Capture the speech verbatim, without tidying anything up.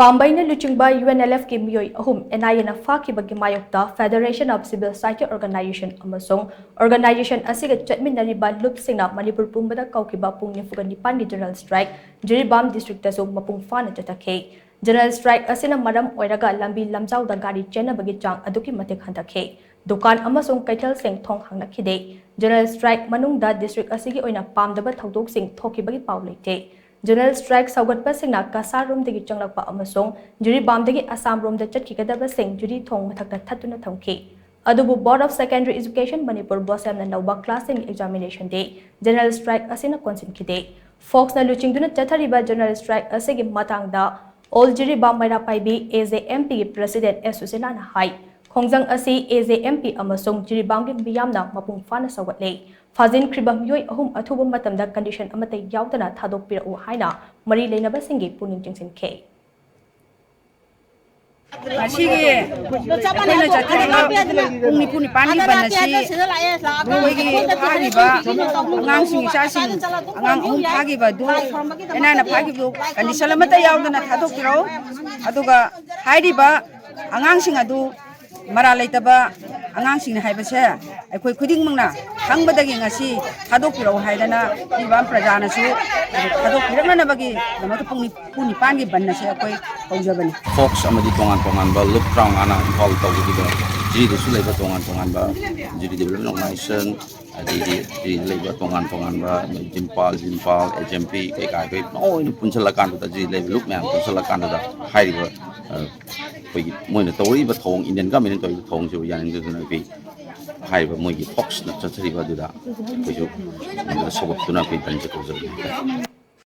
ꯄꯥꯝꯕꯩꯅ ꯂꯨꯆꯤꯡꯕ UNLFꯀꯤ ꯃꯤꯑꯣꯏ ꯑꯍꯨꯝ NIAꯅ ꯐꯥꯈꯤꯕꯒꯤ ꯃꯥꯌꯣꯛꯇ Federation of Civil Society Organization ꯑꯃꯁꯨꯡ organization ꯑꯁꯤꯒ ꯆꯠꯃꯤꯟꯅꯔꯤꯕ ꯂꯨꯞꯁꯤꯡꯅ ꯃꯅꯤꯄꯨꯔ ꯄꯨꯝꯕꯗ ꯀꯧꯈꯤꯕ ꯄꯨꯡ ꯅꯤꯐꯨꯒ ꯅꯤꯄꯥꯟꯒꯤ general strike ꯖꯤꯔꯤꯕꯥꯝ districtꯇꯁꯨ ꯃꯄꯨꯡ ꯐꯥꯅ ꯆꯠꯊꯈꯤ꯫ General strike ꯑꯁꯤꯅ ꯃꯔꯝ ꯑꯣꯏꯔꯒ ꯂꯝꯕꯤ ꯂꯝꯖꯥꯎꯗ ꯒꯥꯔꯤ ꯆꯦꯟꯅꯕꯒꯤ ꯆꯥꯡ ꯑꯗꯨꯛꯀꯤ ꯃꯇꯤꯛ ꯍꯟꯊꯈꯤ꯫ ꯗꯨꯀꯥꯟ ꯑꯃꯁꯨꯡ ꯀꯩꯊꯦꯜꯁꯤꯡ ꯊꯣꯡ ꯍꯥꯡꯅꯈꯤꯗꯦ꯫ General strike ꯃꯅꯨꯡꯗ district ꯑꯁꯤꯒꯤ ꯑꯣꯏꯅ ꯄꯥꯝꯗꯕ ꯊꯧꯗꯣꯛꯁꯤꯡ ꯊꯣꯛꯈꯤꯕꯒꯤ ꯄꯥꯎ ꯂꯩꯇꯦ꯫ General strike ꯁꯧꯒꯠꯄꯁꯤꯡꯅ ꯀꯁꯥꯔꯔꯣꯝꯗꯒꯤ ꯆꯪꯂꯛꯄ ꯑꯃꯁꯨꯡ ꯖꯤꯔꯤꯕꯥꯝꯗꯒꯤ ꯑꯁꯥꯝꯔꯣꯝꯗ ꯆꯠꯈꯤꯒꯗꯕꯁꯤꯡ ꯖꯤꯔꯤ ꯊꯣꯡ ꯃꯊꯛꯇ ꯊꯠꯇꯨꯅ ꯊꯝꯈꯤ꯫ ꯑꯗꯨꯕꯨ Board of Secondary Education Manipur, BOSEMꯅ ꯂꯧꯕ classꯁꯤꯡꯒꯤ examinationꯗꯤ general strike ꯑꯁꯤꯅ ꯀꯣꯟꯁꯤꯟꯈꯤꯗꯦ꯫ Foxꯅ ꯂꯨꯆꯤꯡꯗꯨꯅ ꯆꯠꯊꯔꯤꯕ general strike ꯑꯁꯤꯒꯤ ꯃꯇꯥꯡꯗ All ꯖꯤꯔꯤꯕꯥꯝ ꯃꯩꯔꯥ ꯄꯥꯏꯕꯤ, AJMPꯒꯤ president S ꯁꯨꯁꯤꯂꯥꯅ ꯍꯥꯏ, ꯈꯣꯡꯖꯪ ꯑꯁꯤ AJMP ꯑꯃꯁꯨꯡ ꯖꯤꯔꯤꯕꯥꯝꯒꯤ ꯃꯤꯌꯥꯝꯅ ꯃꯄꯨꯡ ꯐꯥꯅ ꯁꯧꯒꯠꯂꯦ꯫ ꯐꯥꯖꯤꯟꯈ꯭ꯔꯤꯕ ꯃꯤꯑꯣꯏ ꯑꯍꯨꯝ ꯑꯊꯨꯕ ꯃꯇꯝꯗ condition ꯑꯃꯠꯇ ꯌꯥꯎꯗꯅ ꯊꯥꯗꯣꯛꯄꯤꯔꯛꯎ ꯍꯥꯏꯅ ꯃꯔꯤ ꯂꯩꯅꯕꯁꯤꯡꯒꯤ ꯄꯨꯛꯅꯤꯡ ꯆꯤꯡꯁꯤꯟꯈꯤ꯫ ꯉꯁꯤꯒꯤ ꯑꯩꯈꯣꯏꯅ ꯆꯠꯊꯔꯤꯕ ꯄꯨꯡ ꯅꯤꯐꯨ ꯅꯤꯄꯥꯟꯒꯤ ꯕꯟ ꯑꯁꯤ ꯑꯩꯈꯣꯏꯒꯤ ꯐꯥꯔꯤꯕ ꯑꯉꯥꯡꯁꯤꯡ, ꯏꯆꯥꯁꯤꯡ, ꯑꯉꯥꯡ ꯑꯍꯨꯝ ꯐꯥꯈꯤꯕ ꯑꯗꯨ, NIAꯅ ꯐꯥꯈꯤꯕꯗꯨ condition ꯑꯃꯠꯇ ꯌꯥꯎꯗꯅ ꯊꯥꯗꯣꯛꯄꯤꯔꯛꯎ꯫ ꯑꯗꯨꯒ ꯍꯥꯏꯔꯤꯕ ꯑꯉꯥꯡꯁꯤꯡ ꯑꯗꯨ ꯃꯔꯥꯜ ꯂꯩꯇꯕ ꯑꯉꯥꯡꯁꯤꯡꯅꯤ ꯍꯥꯏꯕꯁꯦ ꯑꯩꯈꯣꯏ ꯈꯨꯗꯤꯡꯃꯛꯅ ꯈꯪꯕꯗꯒꯤ ꯉꯁꯤ ꯊꯥꯗꯣꯛꯄꯤꯔꯛꯎ ꯍꯥꯏꯗꯅ ꯖꯤꯔꯤꯕꯥꯝ ꯄ꯭ꯔꯖꯥꯅꯁꯨ ꯊꯥꯗꯣꯛꯄꯤꯔꯛꯅꯅꯕꯒꯤꯗꯃꯛꯇ ꯄꯨꯡ ꯅꯤꯐꯨ ꯅꯤꯄꯥꯟꯒꯤ ꯕꯟ ꯑꯁꯤ ꯑꯩꯈꯣꯏ ꯇꯧꯖꯕꯅꯤ꯫ Fox ꯑꯃꯗꯤ ꯇꯣꯉꯥꯟ ꯇꯣꯉꯥꯟꯕ ꯂꯨꯞ ꯇꯔꯥꯃꯉꯥꯅ ꯏꯝꯐꯥꯜ ꯇꯧꯕꯒꯤꯗꯣ, ꯖꯤꯔꯤꯗꯁꯨ ꯂꯩꯕ ꯇꯣꯉꯥꯟ ꯇꯣꯉꯥꯟꯕ ꯖꯤꯔꯤ Development Organization, ꯑꯗꯩꯗꯤ ꯖꯤꯔꯤꯗ ꯂꯩꯕ ꯇꯣꯉꯥꯟ ꯇꯣꯉꯥꯟꯕ ꯖꯤꯝꯄꯥꯜ, ꯖꯤꯝꯄꯥꯜ, AJMP ꯀꯩꯀꯥ ꯑꯩꯈꯣꯏ ꯂꯣꯏꯅ ꯄꯨꯟꯁꯤꯜꯂꯀꯥꯟꯗꯨꯗ, ꯖꯤꯔꯤ ꯂꯩꯕ ꯂꯨꯞ ꯃꯌꯥꯝ ꯄꯨꯟꯁꯤꯜꯂꯀꯥꯟꯗꯨꯗ ꯍꯥꯏꯔꯤꯕ, ꯑ, ꯑꯩꯈꯣꯏꯒꯤ ꯃꯣꯏꯅ ꯇꯧꯔꯛꯏꯕ ꯊꯧꯑꯣꯡ, Indian Governmentꯅ ꯇꯧꯔꯤꯕ ꯊꯧꯑꯣꯡꯁꯤꯕꯨ ꯌꯥꯅꯤꯡꯗꯗꯅ ꯑꯩꯈꯣꯏ ꯍꯥꯏꯔꯤꯕ ꯃꯣꯏꯒꯤ Foxꯅ ꯆꯠꯊꯔꯤꯕ ꯑꯗꯨꯗ ꯑꯩꯈꯣꯏꯁꯨ ꯁꯧꯒꯠꯇꯨꯅ ꯑꯩꯈꯣꯏ ꯕꯟꯁꯦ ꯇꯧꯖꯕꯅꯤ ꯍꯥꯏꯇꯥꯔꯦ꯫